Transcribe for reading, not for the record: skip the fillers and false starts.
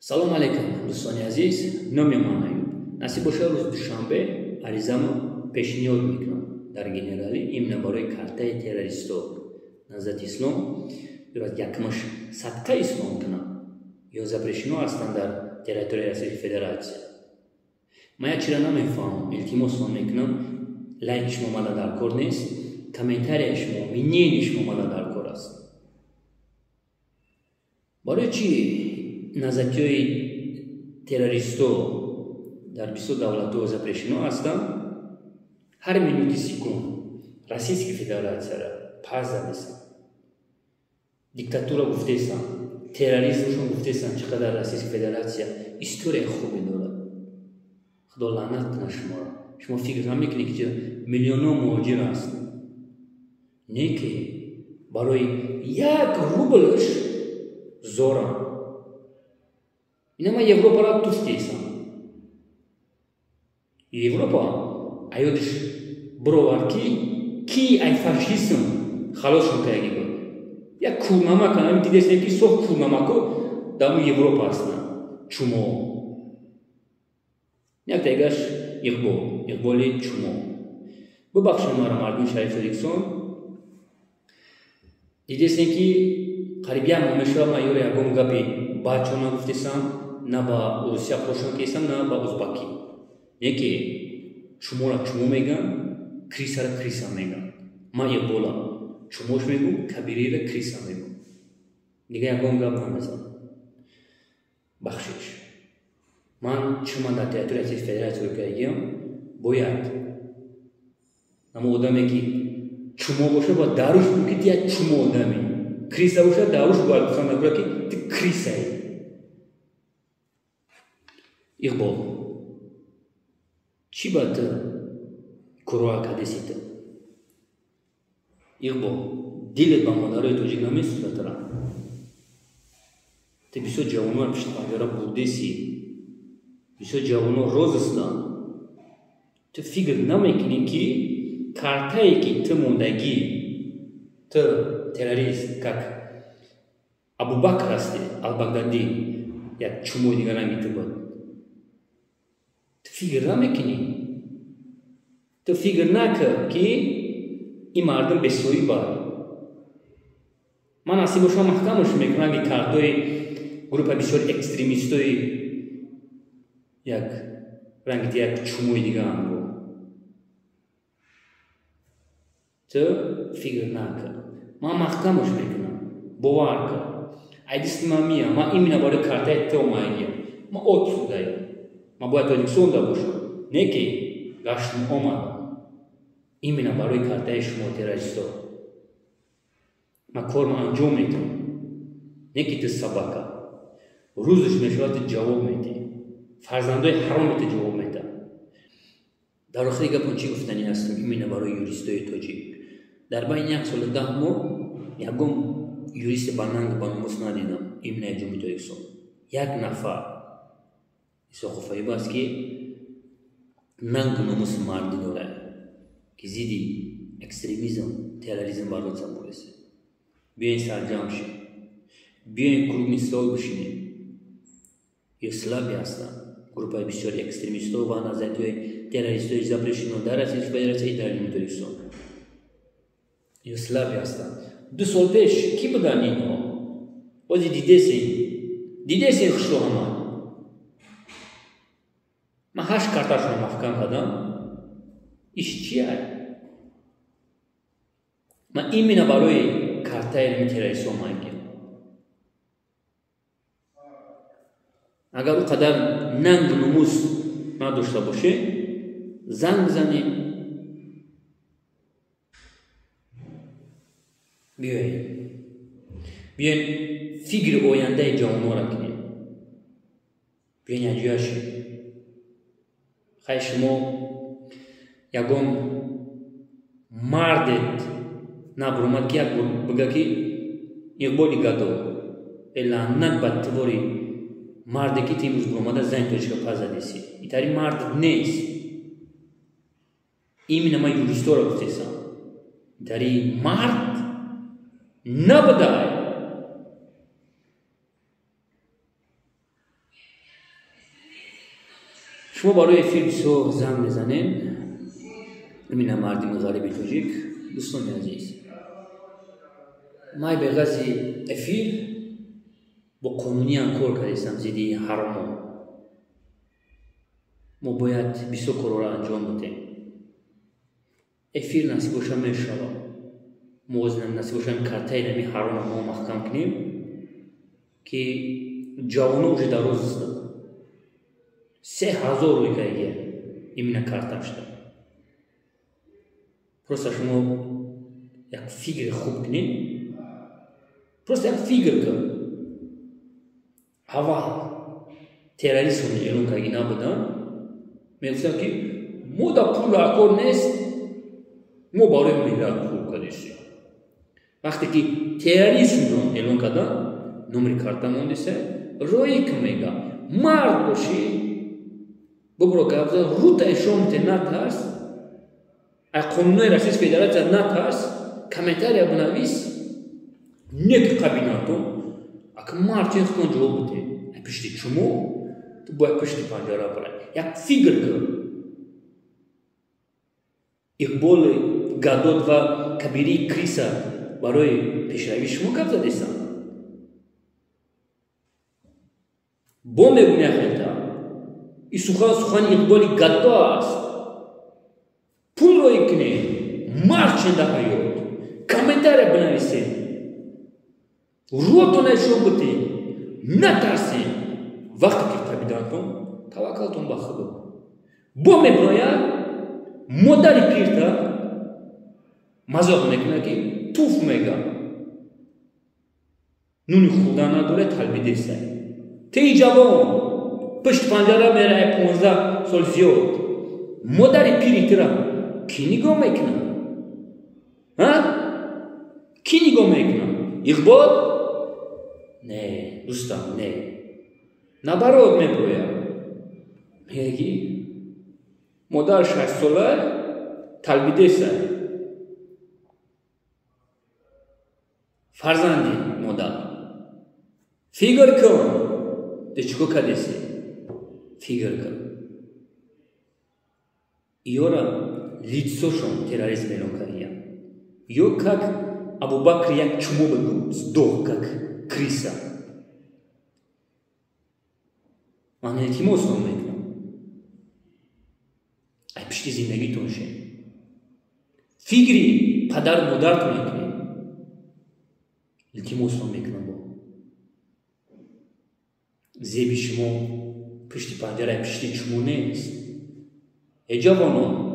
Салом алейкум, дӯстони азиз, номи ман Аюб. Насиб бошад, рӯзи душанбе аризамо пешниҳод мекунам дар генералӣ именно барои картаи террористо. Назрати ислом ё якмаш садқа ислом кунам ё запрещено ҳастанд дар территорияи Российской Федерация. Ман як чиро намефаҳмам, илтимосон мекунам, лайки шумо мада дар кор нест, комментарияи шумо, мненияи шумо мада дар кор аст. Барои чӣ назатиҳои террористо дар бисёр давлатҳо запрещено ҳастанд? Ҳар минути секунд Российской Федерацияро пас задесанд, диктатура гуфтесанд, терроризмшон гуфтесанд. Чӣ қадар Российская Федерация историяи хубе дорад. Худо лаънат кунад шуморо. Шумо фикр намекунед, ки миллионҳо муҳоҷир аст, не ки барои як рублш зорам. Ина ман Европаро туфтесам. Европа аёдиш бировард, ки ай фашизм халосшон кардагӣ буд. Як кӯрнамак ами дидесем, ки соф кӯрнамако дар Европа ҳастанд. Чумо як дагаш Иқбол, Иқболи чумо. Бубахшед маро, мардуми шарифи Тоҷикистон. Дидесем, ки қариб як моҳ мешавад, ман ёро ягон гапи бачо нагуфтесам, на ба русия қошон кесам, на ба узбакӣ. Не ки чуморо чумо мегӯям, крисаро криса мегӯям. Ман Иқбола чумош мегӯм, кабириро криса мегӯм, дига ягон гап намезанам. Бахшиш, ман чун ман дар территорияи Российской Федерация кардагиам, бояд намо одаме ки чумо бошад, бояд даруш бигӯ, ки ту як чумо одаме, криса бошад, даруш бояд гуфтан накунад, ки ту крисаи. Иқбол, чӣ ба ту куроа кардеси ту? Иқбол, дилет ба модарои тоҷик намесӯзад тура? Ту бисёр ҷавонро пишти панҷара бурдеси, бисёр ҷавонҳо розистанд. Ту фикр намекунӣ, ки картае ки ту мондагӣ, ту террорист, как Абубакр ҳастӣ, Албагдадӣ, як чумои дигар ранги ту буд. Ту фикр намекунӣ, ту фикр накар, ки ин мардум бесоҳиб. Ман насиб бошам, маҳкамаш мекунам, ки картои группа бисёр экстремистои як ранги як чумои дигаамро. Ту фикр накар, ман маҳкамаш мекунам, бовар кар. Ай дисти ман миям, ман именно барои картаи ту омадагиам. Ман отсюдаям, ман бояд Тоҷикистонда бошам, не ки гаштум омадам именно барои картаи шумо, террористо. Ман кормо анҷом медиҳам, не ки ту собака. Рӯзаш мешавад, ту ҷавоб медиҳӣ, фарзандои ҳароме ту ҷавоб медиҳад. Дар охири гапон чӣ гуфтанӣ ҳастам именно барои юристои тоҷик? Дар байни як солу 10 моҳ ягон юристи ба нанг, ба номус надидам именно Ҷумҳури Тоҷикистон. Як нафар Исоқов Аюб аст, ки нангу номуси мардӣ дорад, ки зидди экстремизм, терроризм бороться бояст. Биёен, сарҷамъ шед, биёен, круглый стол бишинем. Ё слабый ҳастанд группаи бисёри экстремистҳо ва назарияҳои террористои запрещено дар Российской Федерация и дар Ҷумҳури Тоҷикистон. Ё слабый ҳастанд. 2 сол пеш кӣ буданд инҳо? Бози дидесен, дидесен хушро ҳама. Ман ҳашт карташонро маҳкам кардам. Иш чия? Ман именно барои картаи террористҳо мангиям. Агар ӯ қадар нангу номус надошта боше, занг бизанем, биёем, биёем, фикри ояндаи ҷавонҳоро кунем, биёем, якҷоя шем. Хай, шумо ягон мардет набуромад, ки як бор бига, ки Иқболи гадо, э лаънат ба твори марде, ки ту имрӯз буромада зани тоҷика пас задеси. Итари мард нест. Именно ман юристоро гуфтесам, итари мард набудай. Шумо барои эфир бисёр занг мезанед. Имина мардими ғариби тоҷик, дӯстони азиз. Май беғази эфир бо қонуниам кор кардистам зидди ҳаромо. Мо бояд бисёр корҳоро анҷом бидем. Эфир насиб боша мешавад. Мо насиб боша картаи нами ҳарома мо маҳкам кунем, ки ҷавоно уже дар роз ҳастанд. 3000 рӯйкайгия именно карта шуда. Просто шумо як фикри хуб кунед, просто як фикр кун. Аввал терроризм эълон карги набуданд, мегуфтанд, ки мо да пул акор нест, мо барои миллат кор кардистем. Вақте ки терроризмро эълон карданд, номери карта мондиса, роӣ кун, мега, мард бошӣ, бубро гап зад, рута эшон бите, натарс, ай қонунои Российской Федерация натарс, комментария бинавис, не ки қабинатон, ака мард чен худтон ҷавоб бите. Ай пишти чумо, ту бояд пишти панҷара бирай. Як фикр кун. Иқболи Гадот ва Кабирии Криса барои пешравии шумо гап задестанд. Бо мегӯм яхелта. И сухан сухани Иқболи Гадо аст. Пул роӣ кунед, мард чен дар ҳаёт, комментария бинависед, рӯтон нишон бидед, натарсед. Вақте ки қабидантон, таваккалтон ба Худо. Бо мебирояд, модари пирта мазоқ мекунад, ки туф мега. Нуни хӯрдан надорад, талбидесай. Ти ҷавон, пушти панҷара мерай 15 сол зиёд. Модари пири тира кӣ нигоҳ мекунад? Ҳа? Кӣ нигоҳ мекунад? Иқбол? Не, дӯстам, не. Наоборот мебирояд. Мегӯяд, ки модар 6 сола талбидесай. Фарзанди модар. Фикр кун. Ту чӣ кор кардеси? Фикр кун. Иёра лицошон терроризм эълон кардия. Ё как Абубакр як чумо буд, сдох как криса. Ман илтимос мекунам. Ай пишти зиндагитон ше. Фикри падару модартон мекунед. Илтимос мекунам бо. Зеби шумо пишти панҷара, пишти чумо нест. Эй ҷавонон,